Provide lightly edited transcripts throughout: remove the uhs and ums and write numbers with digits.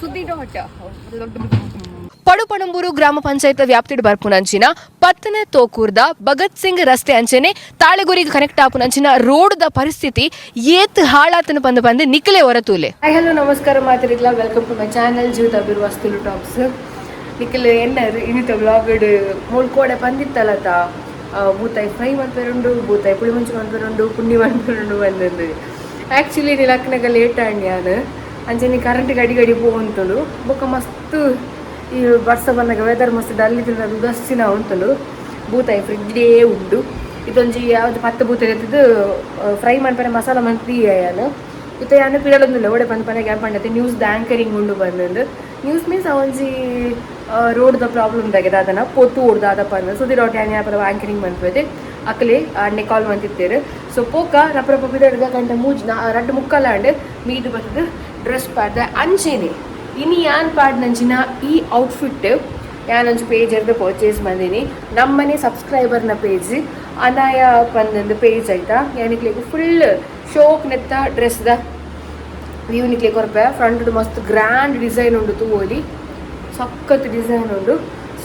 ಸುದ್ದಿ ಡಾಟ್ ಪಡುಪಣಂಬೂರು ಗ್ರಾಮ ಪಂಚಾಯತ್ ವ್ಯಾಪ್ತಿಡ್ ಬರ್ಪುನಂಚಿನ ಪತ್ತನೆ ತೋಕೂರ್ದ ಭಗತ್ ಸಿಂಗ್ ರಸ್ತೆ ಅಂಚನೆ ತಾಳೆಗುರಿಗೆ ಕನೆಕ್ಟ್ ಆಪುನಂಚಿನ ರೋಡ್ದ ಪರಿಸ್ಥಿತಿ ಏತ್ ಹಾಳಾತನ ಬಂದು ಬಂದು ನಿಖಲೆ ಹೊರತೂಲೆ. ಹಾಯ್, ಹಲೋ, ನಮಸ್ಕಾರ ಮಾತಿರಿಗ್ಲ. Welcome to my channel ಜೀವಿತ ಅಭಿರ್ ಟಾಪ್ಸ್. ನಿಖಲ್ ಎನ್ನರು ಇನ್ನಿತ ವ್ಲಾಗ್ ಮೂಲ್ ಕೋಡೆ ಬಂದಿತ್ತಲತ, ಬೂತಾಯಿ ಫ್ರೈ ಮನ್ಪೆರುಂಡು, ಬೂತಾಯಿ ಪುಳಿ ಮುಂಚೆ ಮನ್ಪೆರುಂಡು, ಪುಂಡಿ ಮನ್ಪೆರುಂಡು ಬಂದಂದು. ಆ್ಯಕ್ಚುಲಿ ಲಕ್ನಗ ಲೇಟ್ ಆಂಡ್ ಯಾನ್. ಅಂಚನೆ ಕರೆಂಟ್ ಗಡಿ ಗಡಿ ಪೋವಂತುಂಡು. ಬೊಕ್ಕ ಮಸ್ತ್ ಈ ಬರ್ಸ ಬಂದಾಗ ವೆದರ್ ಮಸ್ತ್ ಡಲ್ ಇತ್ತಿನ ಉದಾಸಿನ ಉಂಟುಂಡು. ಬೂತಾಯಿ ಫ್ರಿಡ್ಜೇ ಉಂಡು. ಇದೊಂಜಿ ಯಾವ್ದು ಪತ್ತು ಬೂತಾಯಿ ಎತ್ತುದು ಫ್ರೈ ಮನ್ಪೆರೆ ಮಸಾಲ ಮನ್ಪಿ ಯಾನ್. ಇತ್ತೆ ಯಾನ್ ಪಿರಳೊಂದುಲ್ಲ. ಓಡೆ ಪಂದ್ ಪನಗ ಯಾನ್ ಪಂಡತೆ ನ್ಯೂಸ್ ದ ಆಂಕರಿಂಗ್ ಉಂಡು ಬಂದಂದು. ನ್ಯೂಸ್ ಮೀನ್ಸ್ ಒಂಜಿ ರೋಡ್ ದ ಪ್ರಾಬ್ಲಮ್ ದಾಗೆ ದಾದನ ಪೊತ್ತು ಓಡ್ ದಾದ ಪಂದ್ ಸುದಿ ಡಾಟ್ ಯಾನ್ ಯಾಪಲ ಆಂಕರಿಂಗ್ ಮನ್ಪುವೆ. ಅಕಲೆ ಅಣ್ಣೆ ಕಾಲ್ ಮಂತಿತ್ತೇರು. ಸೊ ಪೋಕ ರಪ್ಪ ರಪ್ಪ ಪಿದಡ್ಗ ಗಂಟೆ ಮೂಜ್ ರಡ್ಡ್ ಮುಕ್ಕಲಾಂಡ್. ಮೀದು ಬತ್ತದು ಡ್ರೆಸ್ ಪಾಡ್ದ. ಅಂಚೆನೆ ಇನಿ ಯಾನ್ ಪಾಡ್ನಂಚಿನ ಈ ಔಟ್ಫಿಟ್ ಯಾನೊಂಜಿ ಪೇಜ್ ಎರ್ದು ಪರ್ಚೇಸ್ ಮಂದಿನಿ. ನಮ್ಮನೆ ಸಬ್ಸ್ಕ್ರೈಬರ್ನ ಪೇಜ್, ಅನಾಯ ಪಂದೊಂದು ಪೇಜ್ ಆಯ್ತಾ. ಯಾನಿಕ್ಲೆಗ್ ಫುಲ್ ಶೋಕ್ ನೆತ್ತ ಡ್ರೆಸ್ದ ವ್ಯೂ ನಿಕ್ಲೆ ಕೊರ್ಪೆ. ಫ್ರಂಟ್ ಮಸ್ತ್ ಗ್ರ್ಯಾಂಡ್ ಡಿಸೈನ್ ಉಂಡು, ತೂವೊಲಿ, ಸಖತ್ ಡಿಸೈನ್ ಉಂಡು.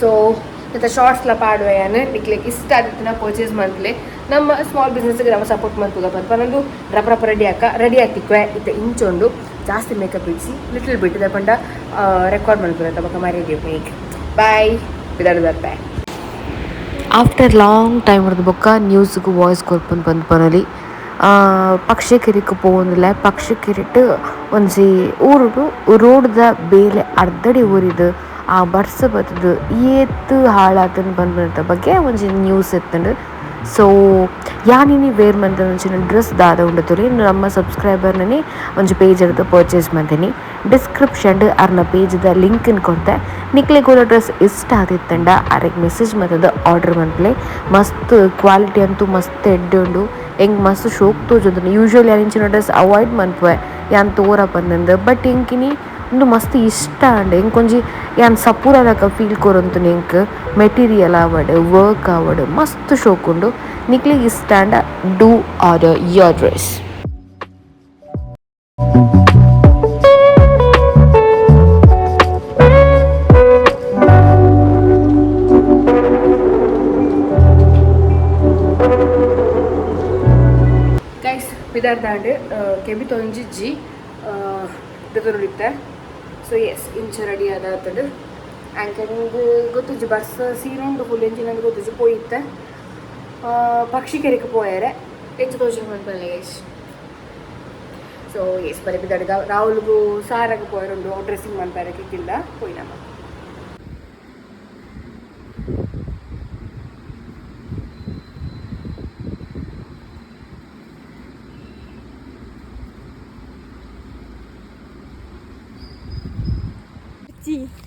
ಸೊ ಇತ್ತ ಶಾರ್ಟ್ಸ್ಲ ಪಾಡುವೆ ಯಾನ್. ನಿಕ್ಲೆಗ್ ಇಷ್ಟ ಆದಿತ್ತಿನ ಪರ್ಚೇಸ್ ಮನ್ಪುಲೆ. ನಮ್ಮ ಸ್ಮಾಲ್ ಬಿಸ್ನೆಸ್ಗೆ ನಮ್ಮ ಸಪೋರ್ಟ್ ಮನ್ಪುಗ ಪನ್ಪ ನಂದು. ರಪ ರಪ ರೆಡಿ ಆಕ ರೆಡಿ ಆತಿಕ್ವೆ. ಇತ್ತ ಇಂಚೊಂಡು ಜಾಸ್ತಿ ಮೇಕಪ್ ಇಜ್ಜಿ, ಲಿಟಲ್ ಬಿಟ್ ಪಂಡ ರೆಕಾರ್ಡ್ ಮನ್ಪುರ ಬೊಕ ಮರ್ಯಾದೆ ಮೇಕ್. ಬಾಯ್, ಬಿದಾಡು ಬರ್ಪೆ. After long time ಹೊಡೆದು ಬೊಕ್ಕ ನ್ಯೂಸ್ಗೆ ವಾಯ್ಸ್ ಕೊರ್ಪುನ್ ಬಂದು ಪನೊಲಿ. ಪಕ್ಷಿಕೆರೆಕ್ ಪೋವೊಂದುಲ್ಲೆ. ಪಕ್ಷಿಕೆರೆಟ್ ಒಂಜಿ ಊರುಡು ರೋಡ್ದ ಬೇಲೆ ಅರ್ಧಡಿ ಊರಿದು ಆ ಬರ್ಸ ಬತ್ತುದು ಏತ್ ಹಾಳಾತುಂಡು ಪನ್ಪುನೆತ ಬಗ್ಗೆ ಒಂಜಿ ನ್ಯೂಸ್ ಇತ್ತುಂಡು. ಸೊ ಯಾನ್ ಇನಿ ವೇರ್ ಮಂತಿನಂಚಿನ ಡ್ರೆಸ್ ದಾದ ಉಂಡು ತೂಲೆ. ನಮ್ಮ ಸಬ್ಸ್ಕ್ರೈಬರ್ನೇ ಒಂಜಿ ಪೇಜ್ ರ್ದ್ ಪರ್ಚೇಸ್ ಮಂತಿನಿ. ಡಿಸ್ಕ್ರಿಪ್ಷನ್ ಅರ್ನ ಪೇಜ್ದ ಲಿಂಕ್ ನ್ ಕೊರ್ತೆ. ನಿಕ್ಲೆಗ್ ಡ್ರೆಸ್ ಇಷ್ಟ ಆದಿತ್ತಂಡ ಅರೆಗ್ ಮೆಸೇಜ್ ಮಲ್ತ್ದ್ ಆರ್ಡರ್ ಮನ್ಪುಲೆ. ಮಸ್ತ್ ಕ್ವಾಲಿಟಿ ಅಂತೂ ಮಸ್ತ್ ಎಡ್ಡೆ ಉಂಡು. ಎಂಕ್ ಮಸ್ತ್ ಶೋಕ್ ತೋಜೊಂದುಂಡು. ಯೂಶುವಲಿ ಯಾನ್ ಇಂಚಿನ ಡ್ರೆಸ್ ಅವಾಯ್ಡ್ ಮನ್ಪುವೆ, ಯಾನ್ ತೋರ ಪಂದಂದು. ಬಟ್ ಎಂಕಿನಿ ಉಂದು ಮಸ್ತ್ ಇಷ್ಟ ಆಂಡ್. ಎಂಕೊಂಜಿ ಯಾನ್ ಸಪೂರಲಕ ಫೀಲ್ ಕೊರೊಂತುಂಡು ಎಂಕ್. ಮೆಟೀರಿಯಲ್ ಆವಡ್, ವರ್ಕ್ ಆವಡ್, ಮಸ್ತ್ ಶೋಕ್ ಉಂಡು. ನಿಕ್ಲೆಗ್ ಇಷ್ಟ ಆಂಡ do order your dress. Guys, ಪಿದಾರ್ದಾಂಡ್. ಕೆಬಿ ತೊಂಜಿಜ್ಜಿ ಇತ್ತೆ. ಸೊ ಎಸ್, ಇಂಚ ರೆಡಿ ಆದಾತಂಡು. ಆಂಕರಿಂಗ್ ಗೊತ್ತುಜ್ಜಿ, ಬಸ್ ಸೀರುಂಡು ಫುಲ್ ಎಂಚಿನ ಗೊತ್ತುಜ್ಜಿ, ಪೋಯಿತ್ತೆ ಪಕ್ಷಿ ಕೆರೆಕ್ ಪೋಯರೆ. ಹೆಚ್ಚು ತೋಜಿ ಮನ್ಪಲ್ಲ guys. So S, ಬರೀ ಬಿದಾಡ್ಗ. ರಾಹುಲ್ಗು ಸಾರಾಗ ಪೋಯರುಂಡು ಡ್ರೆಸ್ಸಿಂಗ್ ಮನ್ಪರೆ ಕಿಕ್ಕಿಲ್ಲ ಪೋಯಿನಮ್ಮ.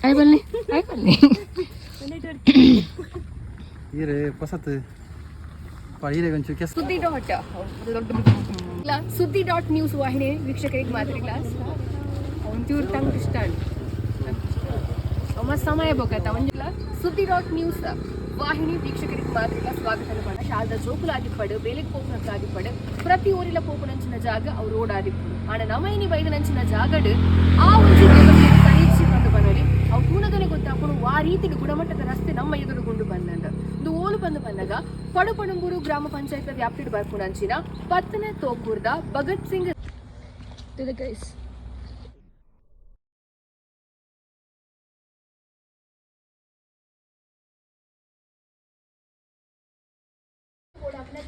ಆಯ್ ಬನ್ನಿ, ಆಯ್ ಬನ್ನಿ. ಈರೆ ಪೊಸತ್ ಈರೆ ಒಂಚೂರು ಕೆಸ್ ಸುದ್ದಿ ಡಾಟ್ ಸುದ್ದಿ ಡಾಟ್ ನ್ಯೂಸ್ ವಾಹಿನಿ ವೀಕ್ಷಕರಿಗೆ ಮಾತ್ರ ಕ್ಲಾಸ್ ಒಂಚೂರು ತಂಗ್ ಇಷ್ಟ ಅಮ್ಮ ಸಮಯ ಬೋಕತ್ತ ಒಂಜಿಲ್ಲ. ಸುದ್ದಿ ಡಾಟ್ ನ್ಯೂಸ್ ವಾಹಿನಿ ವೀಕ್ಷಕರಿಗೆ ಮಾತ್ರ ಸ್ವಾಗತ. ಪಂಡ ಶಾಲದ ಜೋಕುಲಾದಿಪ್ಪಡು, ಬೇಲೆಗ್ ಪೋಪುನಕ್ಲಾದಿಪ್ಪಡು, ಪ್ರತಿ ಊರಿಲ ಪೋಪುನಂಚಿನ ಜಾಗ ಅವು ರೋಡ್ ಆದಿಪ್ಪಡು. ಆಂಡ ನಮ ಇನಿ ಬೈದನಂಚಿನ ಜಾಗಡ್ ಆ ಒಂಜಿ ವ್ಯವಸ್ಥೆ ಸರಿಯಿಸಿ ಬಂದು ಬನ್ನೊಲಿ. ಅವು ತೂನಗನೆ ಗೊತ್ತಾಪುಂಡು ವಾ ರೀತಿಗೆ ಗುಣಮಟ್ಟದ ರಸ್ತೆ ನಮ್ಮ ಎದುರು ಗುಂಡು ಬಂದಂದ. ಒಂದು ಓಲು ಬಂದು ಬಂದಾಗ ಪಡುಪಣಂಬೂರು ಗ್ರಾಮ ಪಂಚಾಯತ್ ವ್ಯಾಪ್ತಿಡ್ ಬರ್ಪುನಂಚಿನ ಪತ್ತನೆ ತೋಕೂರ್ದ ಭಗತ್ ಸಿಂಗ್ ಗೈಸ್.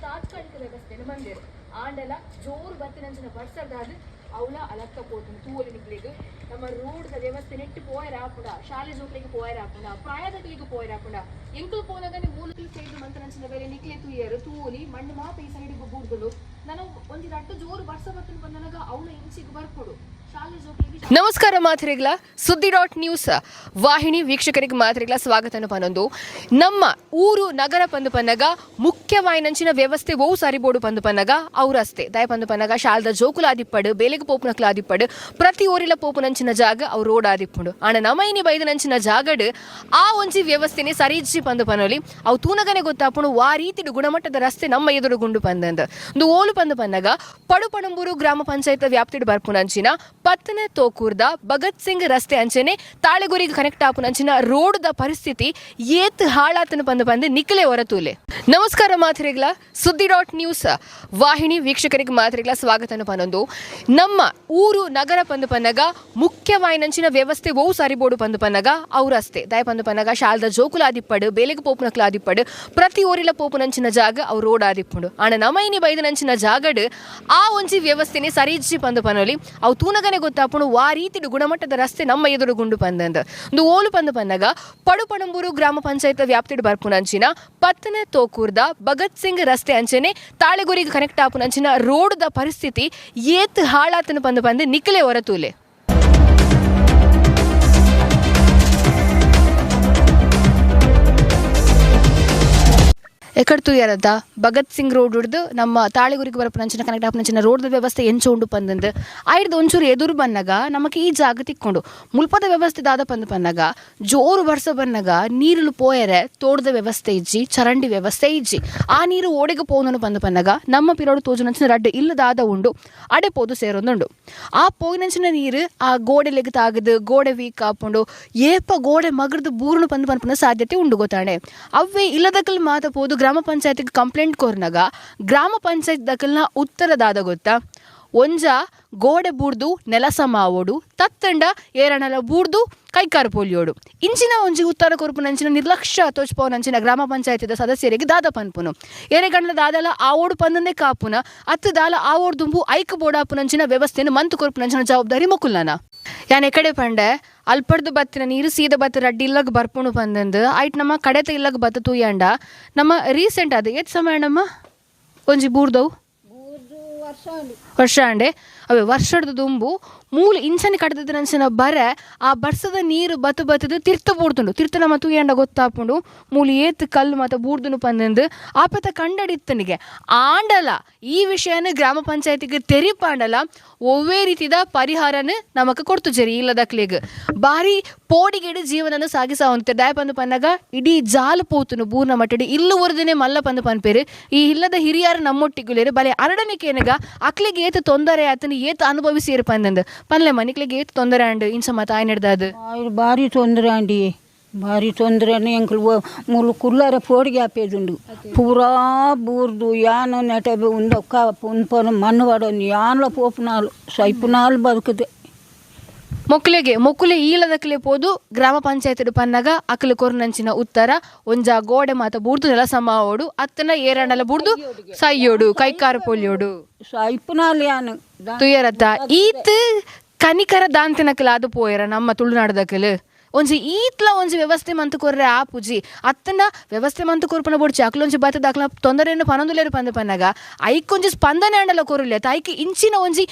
ತಾತ್ಕಾಲಿಕ ವ್ಯವಸ್ಥೆಯನ್ನು ಮಂದಿರು ಆಂಡಲ ಜೋರು ಬತ್ತಿನಂಚಿನ ಬರ್ಸದಾದ ಅವಳ ಅಲಕ್ಕ ಪೋತುಂಡು. ತೂವೊಲಿ ನಿಕ್ಲೆಗ್. ನಮ್ಮ ರೋಡ್ದ ವ್ಯವಸ್ಥೆ ನೆಟ್ಟ್ ಪೋಯೆರೆ ಆಪುಂಡ? ಶಾಲೆ ಜೋಕ್ಲೆಗ್ ಪೋಯೆರೆ ಆಪುಂಡ? ಪ್ರಾಯದಕ್ಲೆಗ್ ಪೋಯೆರೆ ಆಪುಂಡ? ಎಂಕುಲು ಪೋನಗನೆ ಮೂಲುಲು ಸೈಡ್ ಮಂತನಂಚಿನ ಬೇಲೆ ನಿಕ್ಲೆ ತೂಯೆರ್ ತೂವೊಲಿ. ಮಣ್ಣು ಮಾತ ಈ ಸೈಡ್ ಬೂರ್ದುಂಡು. ನಾನು ಒಂಜಿ ರಡ್ಡ್ ಜೋರು ಬರ್ಸ ಬತ್ತುಂಡು ಬಂದನಗ ಅವಳ ಇಂಚಿಗ್ ಬರ್ಪುಡು ಶಾಲೆ ಜೋಕ್ಲೆಗ್. ನಮಸ್ಕಾರ ಮಾತ್ರೆಗ್ಲ. ಸುದ್ದಿ ಡಾಟ್ ನ್ಯೂಸ್ ವಾಹಿನಿ ವೀಕ್ಷಕರಿಗೆ ಮಾತ್ರೆಗ್ಲ ಸ್ವಾಗತ ಪನೊಂದು. ನಮ್ಮ ಊರು ನಗರ ಪಂದು ಪನ್ನಗ ಮುಖ್ಯವಾಯಿನಂಚಿನ ವ್ಯವಸ್ಥೆ ಒವು ಸಾರಿ ಬೋಡು ಪಂದು ಪನ್ನಗ ಅವು ರಸ್ತೆ. ದಯ ಪಂದು ಪನ್ನಗ ಶಾಲದ ಜೋಕುಲಾದಿಪ್ಪಡು, ಬೇಲೆಗ್ ಪೋಪುನಕ್ಲಾದಿಪ್ಪಡು, ಪ್ರತಿ ಊರಿಲ ಪೋಪುನಂಚಿನ ಜಾಗ ಅವು ರೋಡ್ ಆದಿಪ್ಪುಂಡು. ಆಂಡ ನಮ ಇನಿ ಬೈದನಂಚಿನ ಜಾಗಡ್ ಆ ಒಂಜಿ ವ್ಯವಸ್ಥೆನೆ ಸರಿಜ್ಜಿ ಪಂದು ಪನೊಲಿ. ಅವು ತೂನಗನೆ ಗೊತ್ತಾಪುಂಡು ವಾ ರೀತಿಡ್ ಗುಣಮಟ್ಟದ ರಸ್ತೆ ನಮ್ಮ ಎದುರು ಗುಂಡು ಪಂದಂದು. ಒಂದು ಓಲು ಪಂದು ಪನ್ನಗ ಪಡುಪಣಂಬೂರು ಗ್ರಾಮ ಪಂಚಾಯತ್ ವ್ಯಾಪ್ತಿಡ್ ಬರ್ಪುನಂಚಿನ ಪತ್ತನ ತೋಕೂರ್ದ ಭಗತ್ ಸಿಂಗ್ ರಸ್ತೆ ಅಂಚನೆ ತಾಳೆಗುರಿಗೆ ಕನೆಕ್ಟ್ ಆಪುನಂಚಿನ ರೋಡ್ದ ಪರಿಸ್ಥಿತಿ ಏತ್ ಹಾಳಾತನ ಪಂದ್ ಪಂದ್ ನಿಖಲೆ ಹೊರತೂಲೆ. ನಮಸ್ಕಾರ ಮಾತ್ರೆಗಳ, ಸುದ್ದಿ ಡಾಟ್ ನ್ಯೂಸ್ ವಾಹಿನಿ ವೀಕ್ಷಕರಿಗೆ ಮಾತ್ರೆಗಳ ಸ್ವಾಗತನ ಪನೊಂದು. ನಮ್ಮ ಊರು ನಗರ ಪಂದು ಪನ್ನಗ ಮುಖ್ಯವಾಯಿನಂಚಿನ ವ್ಯವಸ್ಥೆ ಓವು ಸರಿಬೋಡು ಪಂದು ಪನ್ನಗ ಅವು ರಸ್ತೆ. ದಯ ಪಂದು ಪನ್ನಗ ಶಾಲದ ಜೋಕುಲ ಆದಿಪ್ಪಡು, ಬೇಲೆಗೆ ಪೋಪುನಕ್ಲ ಆದಿಪ್ಪಡು, ಪ್ರತಿ ಊರಿಲ ಪೋಪುನಂಚಿನ ಜಾಗ ಅವು ರೋಡ್ ಆದಿಪ್ಪುಂಡು. ಆಂಡ ನಮ ಇನಿ ಬೈದನಂಚಿನ ಜಾಗಡ್ ಆ ಒಂಜಿ ವ್ಯವಸ್ಥೆನೆ ಸರಿಜ್ಜಿ ಪಂದು ಪನೊಲಿ. ಅವು ತೂನಗನೆ ಗೊತ್ತಾಪುಂಡು ವಾ ರೀತಿಡು ಗುಣಮಟ್ಟದ ರಸ್ತೆ ನಮ್ಮ ಎದುರು ಗುಂಡು ಪಂದಂದ. ಒಂದು ಓಲು ಪಂದು ಪನ್ನಗ ಪಡುಪಣಂಬೂರು ಗ್ರಾಮ ಪಂಚಾಯತ್ ವ್ಯಾಪ್ತಿಡು ಬರ್ಪುನಂಚಿನ ಪತ್ತನ ತೋಕೂರ್ದ ಭಗತ್ ಸಿಂಗ್ ರಸ್ತೆ ಅಂಚನೆ ತಾಳೆಗುರಿಗೆ ಕನೆಕ್ಟ್ ಆಪುನಂಚಿನ ರೋಡ್ದ ಪರಿಸ್ಥಿತಿ ಏತ್ ಹಾಳಾತನ ಪಂದು ಪಂದ್ ನಿಖಲೆ ಹೊರತೂಲೆ. ಎಕಡ್ ತೂಯರದ ಭಗತ್ ಸಿಂಗ್ ರೋಡ್ ಹಿಡ್ದು ನಮ್ಮ ತಾಳೆಗುರಿಗೆ ಬರಪುನಂಚಿನ ಕನೆಕ್ಟ್ ಆಪುನಂಚಿನ ರೋಡ್ದ ವ್ಯವಸ್ಥೆ ಎಂಚ ಉಂಡು ಪಂದಂದು. ಆಯ್ದು ಒಂಚೂರು ಎದುರು ಬನ್ನಗ ನಮಕ್ ಈ ಜಾಗ ತಿಕ್ಕೊಂಡು ಮುಲ್ಪದ ವ್ಯವಸ್ಥೆ ದಾದ ಪಂದು ಪನ್ನಗ ಜೋರು ಬರ್ಸ ಬನ್ನಗ ನೀರುಲು ಪೋಯರೆ ತೋಡದ ವ್ಯವಸ್ಥೆ ಇಜ್ಜಿ, ಚರಂಡಿ ವ್ಯವಸ್ಥೆ ಇಜ್ಜಿ. ಆ ನೀರು ಓಡೆಗೆ ಪೋನನು ಪಂದು ಪನ್ನಗ ನಮ್ಮ ಪಿರೋಡು ತೋಜುನಂಚಿನ ರಡ್ಡ್ ಇಲ್ಲದಾದ ಉಂಡು, ಅಡೆ ಪೋದು ಸೇರೊಂದುಂಡು. ಆ ಪೋಯಿನಂಚಿನ ನೀರು ಆ ಗೋಡೆಲೆಗ್ ತಾಗದು ಗೋಡೆ ವೀಕ್ ಆಪುಂಡು, ಏಪ ಗೋಡೆ ಮಗರ್ದು ಬೂರುನು ಪಂದು ಪನ್ಪುನ ಸಾಧ್ಯತೆ ಉಂಡು ಗೊತ್ತಾಣೆ. ಅವ್ವೇ ಇಲ್ಲದಕ್ಕಲ್ ಮಾತ ಪೋದು ಗ್ರಾಮ ಪಂಚಾಯತ್ಗೆ ಕಂಪ್ಲೇಂಟ್ ಕೊರ್ನಾಗ ಗ್ರಾಮ ಪಂಚಾಯತ್ ದಕಲ್ನ ಉತ್ತರದಾದ ಗೊತ್ತಾ, ಒಂಜ ಗೋಡೆ ಬೂರ್ದು ನೆಲ ಸಮ ಆವೋಡು, ತತ್ತಂಡ ಏರಣಲ ಬೂರ್ದು ಕೈಕಾರು ಪೋಲಿಯೋಡು. ಇಂಚಿನ ಒಂಜಿ ಉತ್ತರ ಕೊರ್ಪುನಂಚಿನ ನಿರ್ಲಕ್ಷ್ಯ ತೋಚ್ಪೋನಂಚಿನ ಗ್ರಾಮ ಪಂಚಾಯತಿದ ಸದಸ್ಯರಿಗೆ ದಾದ ಪನ್ಪುನು. ಏರೆಗಂಡ್ಲ ದಾದಲ ಆವೋಡು ಪಂದಂದೆ ಕಾಪುನ ಅತ್ತು ದಾಲ ಆವೋಡು ದುಂಬು ಐಕ್ ಬೋಡಾಪುನಂಚಿನ ವ್ಯವಸ್ಥೆಯನ್ನು ಮಂತು ಕೊರ್ಪುನಂಚಿನ ಜವಾಬ್ದಾರಿ ಮೊಕುಲ್ನನ. ಯಾನ್ ಎಕಡೆ ಪಂಡೆ ಅಲ್ಪಡ್ದು ಬತ್ತಿನ ನೀರು ಸೀದ ಬತ್ತ ರಡ್ಡಿ ಇಲ್ಲಗ್ ಬರ್ಪುಣು ಪಂದಂದು ಐಟ್ ನಮ್ಮ ಕಡೆತ ಇಲ್ಲಗ್ ಬತ್ತ ತೂಯಂಡ ನಮ್ಮ ರೀಸೆಂಟ್ ಅದು ಏತ್ ಸಮಯ ನಮ್ಮ ಒಂಜಿ ಬೂರ್ದವು ವರ್ಷ ಅಂಡೆ ಅವೇ ವರ್ಷದ ದುಂಬು ಮೂಲ ಇಂಚನೆ ಕಡ್ದದ ನಂಚಿನ ಬರೆ ಆ ಬರ್ಸದ ನೀರು ಬತ್ತು ಬತ್ತದು ತಿರ್ತ ಬೂಡ್ದುಂಡು. ತಿರ್ತ ನಮ್ಮ ತೂಯಂಡ ಗೊತ್ತಾಪುಂಡು ಮೂಲು ಏತ್ ಕಲ್ಲು ಮಾತ ಬೂಡ್ದುಂಡು ಪಂದಂದು ಆಪೆತ ಕಂಡಡಿತ್ತನಿಗೆ. ಆಂಡಲ ಈ ವಿಷಯನ ಗ್ರಾಮ ಪಂಚಾಯತಿಗೆ ತೆರಿಪಾಂಡಲ ಒವ್ವೇ ರೀತಿದ ಪರಿಹಾರನ ನಮಕ್ ಕೊಡ್ತುಜರಿ ಇಲ್ಲದಕ್ಲೆಗ್. ಬಾರಿ ಪೋಡಿಗೆಡು ಜೀವನನ ಸಾಗಿಸಾವಂತೆ. ದಾಯ ಪಂದು ಪನ್ನಗ ಇಡೀ ಜಾಲು ಪೋತುನು ಬೂರ್ನ ಮಟ್ಟಡಿ ಇಲ್ಲು ಒರದನೆ ಮಲ್ಲ ಪಂದು ಪನ್ಪೇರು. ಈ ಇಲ್ಲದ ಹಿರಿಯರು ನಮ್ಮೊಟ್ಟಿಗುಲೇರು ಬಲೆ ಅರಡನಿಕೇನಗ ಅಕ್ಲೆಗ್ ಏತ್ ತೊಂದರೆ ಆತನ ಏತ್ ಅನುಭವಿಸಿರು ಪಂದಂದು ಪನ್ಲೆ ಮನಿಕ್ಲೆಗ್ ಏತ್ ತೊಂದರೆ ಆಂಡ್ ಇಂಚ ಮಾತ ಆಯ್ ನೆಡ್ದಾದು. ಭಾರಿ ತೊಂದರೆ ಆಂಡಿ, ಭಾರಿ ತೊಂದರೆ. ಎಂಕುಲು ಮೂಲು ಕುಲ್ಲರ ಪೋಡಿಗೆ ಆಪೇದುಂಡು ಪೂರಾ ಬೂರ್ದು ಯಾನು ನೆಟೆ ಉಂದೊಕ್ಕ ಉಂಪನು ಮಣ್ಣು ಪಡೊಂದು ಯಾನ್ಲ ಪೋಪುನಾಲು ಸೈಪುನಾಲು ಬದುಕುದೆ. ಮೊಕ್ಲೆಗೆ ಮೊಕ್ಕುಲೆ ಈಲದಕ್ಲೆ ಪೋದು ಗ್ರಾಮ ಪಂಚಾಯತ್ ಪನ್ನಗ ಅಕ್ಲು ಕೊರ್ನಂಚಿನ ಉತ್ತರ ಒಂಜ ಗೋಡೆ ಮಾತ ಬೂರ್ದು ನೆಲ ಸಮಾವೋಡು ಅತ್ತನ ಏರಂಡಲ ಬೂರ್ದು ಸೈಯೋಡು ಕೈಕಾರು ಪೊಲಿಯೋಡು ಸೈಪುನಾಲು ಯಾನು ತುಯರತ್ತ. ಈತ್ ಕನಿಕರ ದಾಂತಿನಕಲ್ ಅದು ಪೋಯರ ನಮ್ಮ ತುಳುನಾಡದಕಲ್ ಒಂಜಿ ಈತ್ಲ ಒಂಜಿ ವ್ಯವಸ್ಥೆ ಮಂತು ಕೊರ್ರೆ ಆ ಪೂಜಿ ಅತ್ತನ ವ್ಯವಸ್ಥೆ ಮಂತು ಕೊರ್ಪನ ಬೋಡ್ಚಿ ಅಕ್ಲೊಂಜಿ ಬತ್ತದ ಅಕ್ಲ ತೊಂದರೆಯನ್ನು ಪನೊಂದುಲೇರು ಪಂದ ಪನ್ನಗ ಐಕೊಂಜಿ ಸ್ಪಂದನೆ ಅಂಡಲ ಕೊರುಲೆ ಐಕ್ ಇಂಚಿನ ಒಂಜಿ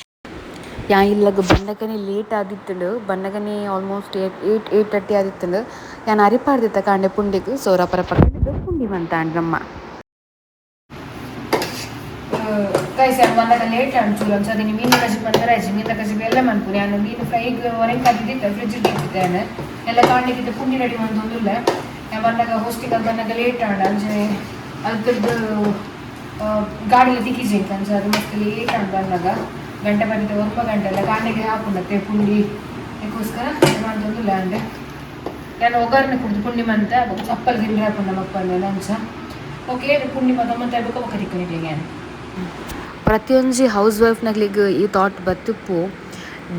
ಯಾ ಇಲ್ಲಗ ಬಂದಗನೆ ಲೇಟ್ ಆದಿತ್ತುಂಡು, ಬಂದಗನೆ ಆಲ್ಮೋಸ್ಟ್ 8:30 ಆದಿತ್ತುಂಡು. ಯಾನ್ ಅರಿಪಾಡ್ದಿತ್ತ ಕಾಂಡೆ ಪುಂಡಿಗ್ ಸೋರ ಪರ ಪುಂಡಿ ಮಂತಾಂಡ್ ನಮ್ಮ. ಗೈಸ್ ಯಾನ್ ಬಂದಾಗ ಲೇಟ್ ಆಂಡ್ ಚೂರು ಅಂಚ ಅದನ್ನ ಮೀನು ಕಜಿ ಪಂತರ ಆಯ್ತು. ಮೀನ ಕಜಿ ಎಲ್ಲ ಮನ್ಪುನಿ ಯಾನ್ ಮೀನು ಫ್ರೈಗ್ ಹೊರಗೆ ಕದ್ದಿದ್ದೆ ಫ್ರಿಜ್ ಇಟ್ಟಿದ್ದೇನೆ ಎಲ್ಲ ಕಾಂಡಿಗಿದ್ದ ಪುಂಡಿ ರೆಡಿ ಮಂತೊಂದುಲ್ಲೆ. ಯಾನ್ ಬಂದಾಗ ಹೋಸ್ಟಿಗೆ ಬಂದಾಗ ಲೇಟ್ ಆಂಡ್ ಅಂಚನೆ ಅದ್ರದ್ದು ಗಾಡಿಲ ತಿಕ್ಕಿಜಿ ಅಂಚ ಅದು ಮಸ್ತ್ ಲೇಟ್ ಆಂಡ್ ಬಂದಾಗ ಗಂಟೆ ಬಂದಿದ್ದೆ 9 ಗಂಟೆ ಎಲ್ಲ ಕಾಂಡಿಗೆ ಹಾಪುಂಡತ್ತೆ ಪುಂಡಿ ಅದಕ್ಕೋಸ್ಕರ ಮಂತೊಂದುಲ್ಲೆ ಅಂಡೆ. ನಾನು ಒಗ್ಗರಣೆ ಕುಡ್ದು ಪುಂಡಿ ಮಂತೆ ಚಪ್ಪಲ್ ಗಿಂಡ್ರೆ ಹಾಪುಂಡ ಮಕ್ಕಳು ಅಂಚ ಓಕೆ ಪುಂಡಿ ಮಾತ ಮತ್ತೆ ಬೊಕ್ಕ ಬೊಕ್ಕ ತಿಕ್ಕನಿಗೆ. ಪ್ರತಿಯೊಂಜಿ ಹೌಸ್ ವೈಫ್ನಗ್ಲಿಗ್ ಈ ಥಾಟ್ ಬತ್ತಿಪ್ಪು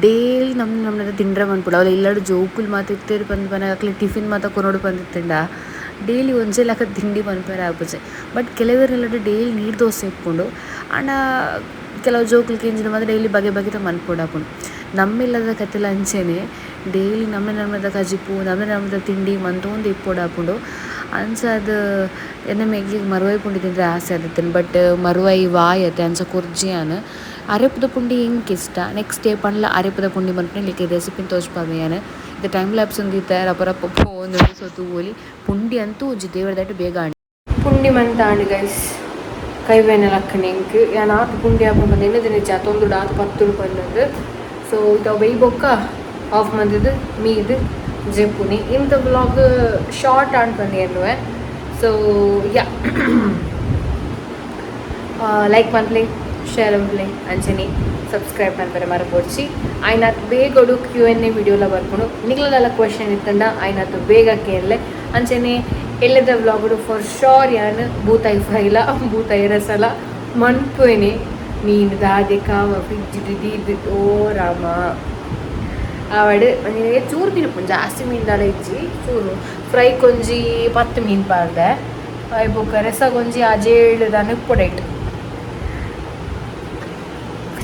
ಡೈಲಿ ನಮ್ಮ ನಮ್ಮನೆ ತಿಂಡ್ರೆ ಮನ್ಪುಡು ಅವ್ಲು ಇಲ್ಲಡ್ ಜೋಕುಲು ಮಾತ ಇತ್ತೆರ್ ಪಂದ್ ಪನಗ ಅಕ್ಲೆ ಟಿಫಿನ್ ಮಾತ ಕೊನೊಡು ಪಂದಿತ್ತುಂಡ ಡೈಲಿ ಒಂಜೆ ಲೆಕ್ಕ ತಿಂಡಿ ಮನ್ಪೆರೆ ಆಪುಜಿ. ಬಟ್ ಕೆಲವೆರ್ ಡೈಲಿ ನೀರು ದೋಸೆ ಇಪ್ಪುಂಡು. ಆಂಡ ಕೆಲವು ಜೋಕುಲು ಕೆಂಜಿನ ಮಾತ ಡೈಲಿ ಬಗೆ ಬಗೆತ ಮನ್ಪೊಡಾಪುಂಡು. ನಮ್ಮ ಇಲ್ಲದ ಕತೆಲ ಅಂಚೆನೆ ಡೈಲಿ ನಮ್ಮನೆ ನಮ್ಮದ ಕಜಿಪು ನಮ್ಮನೆ ನಮ್ಮದ ತಿಂಡಿ ಮಂತೊಂದು ಇಪ್ಪೊಡಾಪುಂಡು. ಅಂಚಾದ್ ಎನ್ನ ಮೆಗ್ಗಿಗ್ ಮರುವಾಯಿ ಪುಂಡಿ ತಿಂದ್ರೆ ಆಸೆ ಆದಿತ್ತುಂಡು. ಬಟ್ ಮರುವಾಯಿ ವಾಯತೆ ಅಂಚ ಕೊರ್ಜಿ ಯಾನ್. ಅರೆಪುದ ಪುಂಡಿ ಎಂಕ್ ಇಷ್ಟ. ನೆಕ್ಸ್ಟ್ ಡೇ ಪಂಡ್ಲ ಅರೆಪುದ ಪುಂಡಿ ಮನ್ಪುನ ಲೆಕ್ಕ ರೆಸಿಪಿನ್ ತೋಜ್ಪಾವೆ ಯಾನ್. ಇತ್ತೆ ಟೈಮ್ ಲ್ಯಾಪ್ಸ್ ಒಂದಿತ್ತೆ ರಪ ರಪ ಪೋವೊಂದುಂಡು. ಸೊ ತೂವೊಲಿ ಪುಂಡಿ ಅಂತೂ ಒಂಜಿ ದೇವರ ದಯಟ್ ಬೇಗ ಆಂಡ್. ಪುಂಡಿ ಮಂತಾಂಡ್ ಗೈಸ್ ಕೈಬೇನೆ ಲಕ್ಕನೆ ಎಂಕ್ ಯಾನ್ ಆತ್ ಪುಂಡಿ ಆಪುಂಡು ಪಂದ್ ಎನ್ನ ದಿನ ತೊಂದುಡು ಆತ್ ಪತ್ತುಡು ಪಂದಂದು. ಸೊ ಇತ್ತ ಬೈ ಬೊಕ್ಕ ಆಫ್ ಮಂತುದು ಮೀದ್ ಜೆಪ್ಪುನಿ. ಇಂತ ವ್ಲಾಗ್ ಶಾರ್ಟ್ ಆಂಡ್ ಪಂದ್ ಎನ್ನುವೆ. ಸೊ ಯಾ ಲೈಕ್ ಮನ್ಪ್ಲೆ, ಶೇರ್ ಮಲ್ಪುಲೆ ಅಂಚನೆ ಸಬ್ಸ್ಕ್ರೈಬ್ ಮಲ್ಪರೆ ಮರಪೊಡ್ಚಿ. ಆಯ್ನಾತ್ ಬೇಗೊಡು ಕ್ಯೂ ಎನ್ ಎ ವಿಡಿಯೋಲ ಬರ್ಪುಂಡು. ನಿಗ್ಲಲ್ಲ ಕ್ವಶನ್ ಇತ್ತಂಡ ಆಯ್ನಾತ್ ಬೇಗ ಕೇನ್ಲೆ. ಅಂಚನೆ ಎಲ್ಲದ ವ್ಲಾಗುಡು ಫಾರ್ ಶೋರ್ ಯಾನ್ ಬೂತಾಯಿ ಫ್ರೈಲ ಬೂತಾಯಿ ರಸಲ ಮನ್ಪುವೆನೆ. ಮೀನು ದಾದೆ ಕಾವ ಫ್ರಿಜ್ ದೀದ್ ಓ ರಾಮ ಆವಡ್ ಒಂಜಿ ಚೂರು ತಿನ್ಪುಂಡು, ಜಾಸ್ತಿ ಮೀನು ದಾಲ ಇಜ್ಜಿ. ಚೂರು ಫ್ರೈ ಕೊಂಜಿ 10 ಮೀನು ಪಾಡ್ದೆ, ಬೊಕ್ಕ ರಸಗೊಂಜಿ ಅಜೇಳು ದಾನೆ ಉಪ್ಪುಡೈಟ್.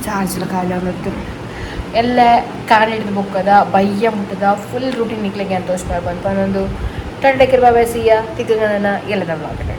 ಚಾರ್ಜ್ಲ ಖಾಲಿ ಆವೊಂದಿತ್ತು. ಎಲ್ಲ ಕಾರ್ ಹಿಡ್ದು ಬೊಕ್ಕದ ಬಯ್ಯ ಮುಟ್ಟದ ಫುಲ್ ರೂಟೀನ್ ನಿಕ್ಲೆಗೆ ಅಂತ ತೋಜ್ಪಾವೆ ಪನೊಂದು ಟಾಟಾ, ಬಾಯ್, ಸಿಯಾ. ತಿಕ್ಕುಗನ ಎಲ್ಲದ ವ್ಲಾಗ್.